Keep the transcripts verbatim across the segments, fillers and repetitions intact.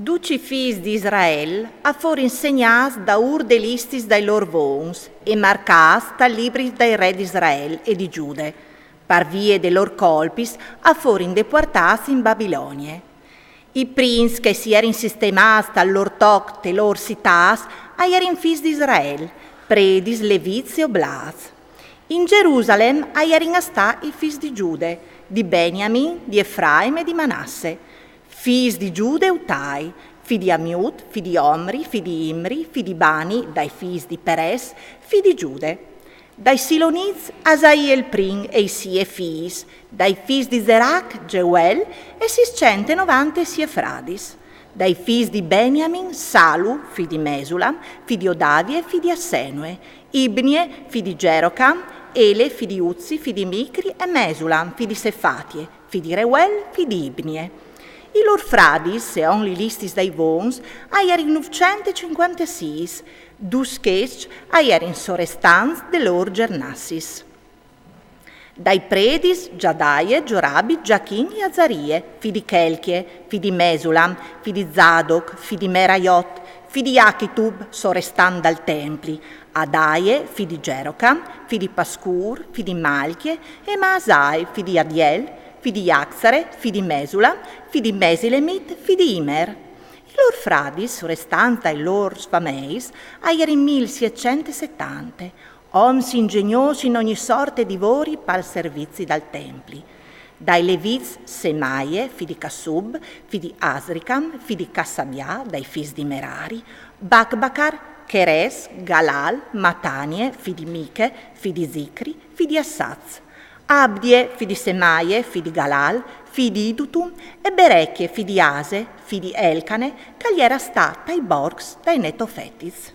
Ducj i fîs di Israel a forin segnâts daûr des listis dai lôr vons e marcâts tal libri dai re di Israel e di Gjude, par vie des lôr colpis a forin depuartâts in Babilonie. I prins che si jerin sistemâts tal lôr toc tes lôr citâts a jerin fîs di Israel, predis, levits e oblâts. In Gjerusalem a jerin a stâ i fîs di Gjude, di Beniamin, di Efraim e di Manasse. Fîs di Gjude: Utai, fi di Amiud, fi di Omri, fi di Imri, fi di Bani, dai fîs di Peres, fi di Gjude. Dai Silonits: Asaie il prin e i siei fîs, dai fîs di Zerac: Geuel e sîscent e novante siei fradis. Dai fîs di Beniamin: Salu, fi di Mesulam, fi di Odavie, fi di Assenue, Ibnie, fi di Gerocam, Ele, fi di Uzi, fi di Micri, e Mesulam, fi di Sefatie, fi di Reuel, fi di Ibnie. I lôr fradis, seont lis listis dai vons, a jerin nûfcent e cincuantesîs, ducj chescj a jerin sorestants des lôr gernassis. Dai predis: Gjadaie, Gjorabit, Gjachin e Azarie, fi di Chelchie, fi di Mesulam, fi di Zadoc, fi di Meraiot, fi di Achitub, sorestant dal templi, Adaie, fi di Gerocam, fi di Pascûr, fi di Malchie, e Maasai, fi di Adiel, fi di Axare, fi di Mesulam, fi di Mesilemit, fi di Imer. I lôr fradis, sorestants dai lôr fameis, a jerin mil sietcent e setante, oms ingjeniôs in ogni sorte di vôri pal servizi dal templi. Dai levits: Semaie, fi di Cassub, fi di Asricam, fi di Cassabia, dai fîs di Merari, Bacbacar, Cheres, Galal, Matanie, fi di Miche, fi di Zicri, fi di Assaz, Abdie, fi di Semaie, fi di Galal, fi di Idutum, e Berechie, fi di Ase, fi di Elcane, che al jere a stâ tai borcs dai Netofetis.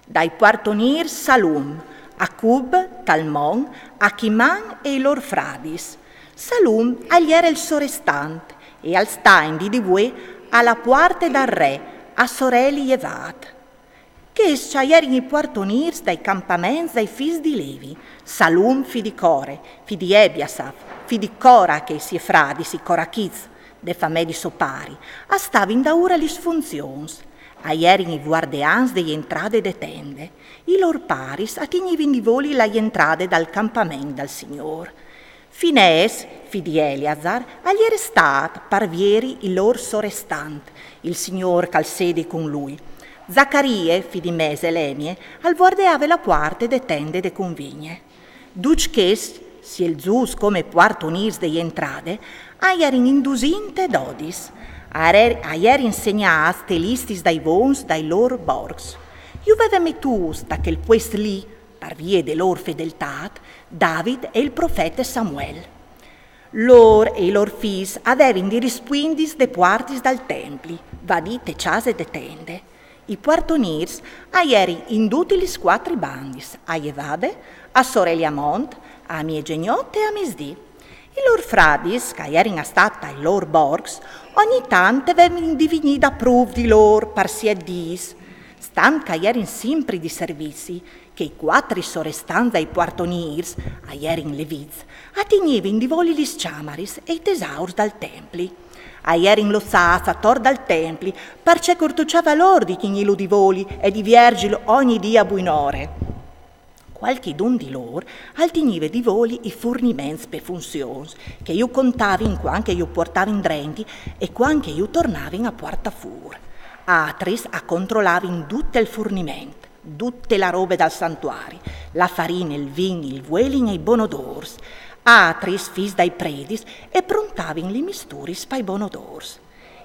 Dai puartonîrs: Salum, Acub, Talmon, Achiman e i lôr fradis. Salum al jere il sorestant e al stà in dì di vuê a la puarte dal re, a soreli jevât. Chescj a jerin i puartonîrs dai campaments dai fîs di Levi: Salum, fi di Core, fi di Ebiasaf, fi di Cora, che i siei fradis, i corachits, de famee di so pari, a stavin daûr a lis funzions. A jerin i vuardeants de jentrade de tende. I lôr paris a tignivin di voli la jentrade dal campament dal Signôr. Finees, fi di Eleazar, al jere stât par vieri il lôr sorestant, il Signôr che al sedi cun lui. Zacarie, fi di Meselemie, al vuardeave la puarte de tende de cunvigne. Ducj chescj, sielzûts come puartonîrs de jentrade, a jerin in dusinte dodis. A re-, a jerin segnâts tes listis dai vons dai lôr borcs. Ju veve metûts ta chel puest li, par vie de lôr fedeltât, David e il profete Samuel. Lôr e i lôr fîs a vevin di rispuindis des puartis dal templi, vadì tes cjases de tende. I puartonîrs a jerin in dutis lis cuatri bandis, a jevade, a soreli a mont, a miezegnot e a misdì. I lôr fradis, che a jerin a stâ tai lôr borcs, ogni tant a vevin di vignî daprûf di lôr par siet dîs. Stant che a jerin simpri di servizi, chei cuatri sorestants dai puartonîrs, a jerin levits, a tignivin di voli lis cjamaris e i tesaurs dal templi. A jerin loçâts ator dal templi, parcè che ur tocjave a lôr di tignîlu di voli e di vierzilu ogni dì a buinore. Cualchidun di lôr al tignive di voli i furniments pe funzions, che ju contavin cuant che ju puartavin drenti e cuant che ju tornavin a puartâ fûr. Atris a controlavin dut il furniment, dute la robe dal santuari, la farine, il vin, il vuelin e i bonodôrs. Atris, fîs dai predis, e prontavin lis misturis pai bonodôrs.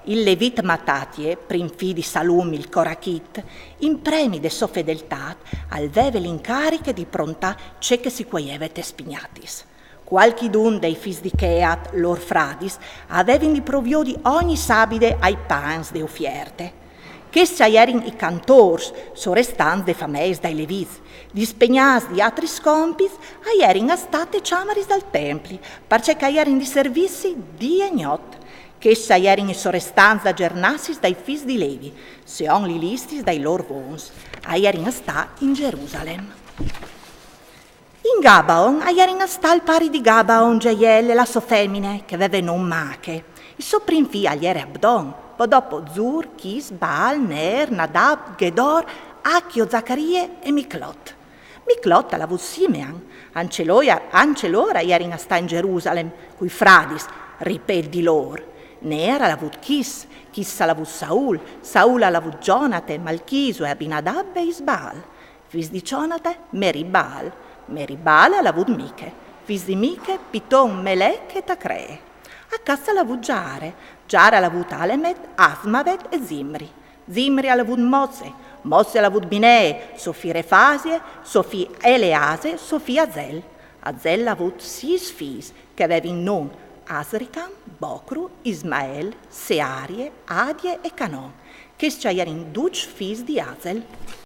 Il levit Matatie, prin fi di Salum il corachit, in premi de sô fedeltât, al veve l'incariche di prontâ ce che si cueieve tes pignatis. Cualchidun dai fîs di Cheat, lôr fradis, a vevin di proviodi ogni sabide ai pans de ufierte. Chescj a jerin i cantôrs, sorestants des fameis dai levits, dispegnâts di atris compits, a jerin a stâ tes cjamaris dal templi, parcè che a jerin di servizi dì e gnot. Chescj a jerin i sorestants da gernassis dai fîs di Levi, seont lis listis dai lôr vons. A jerin a stâ in Gjerusalem. In Gabaon a jerin a stâ il pari di Gabaon, Jeiel, e la sô femine, che veve non Mache. Il so prin fi al jere Abdon, Po dopo Zur, Chis, Baal, Ner, Nadab, Ghedor, Achio, Zacarie e Miclot. Miclot al à vût Simean. Ancje lôr, ancje lôr a jerin a stâ in Gjerusalem, cui fradis, ripêt di lôr. Ner al à vût Chis, Chis al à vût Saul, Saul al à vût Gjonate, Malchisu e Abinadab e Isbaal. Fîs di Gjonate, Meribaal. Meribaal al à vût Miche. Fîs di Miche, Piton, Melec e Tacree. Acaz al à vût Giare. Giare al à vût Alemet, Asmavet e Zimri. Zimri al à vût Moze. Moze al à vût Binee, so fi Refasie, so fi Elease, so fi Azel. Azel al à vût sîs fîs, che a vevin non Asricam, Bocru, Ismael, Searie, Adie e Canon. Chescj a jerin ducj fîs di Azel.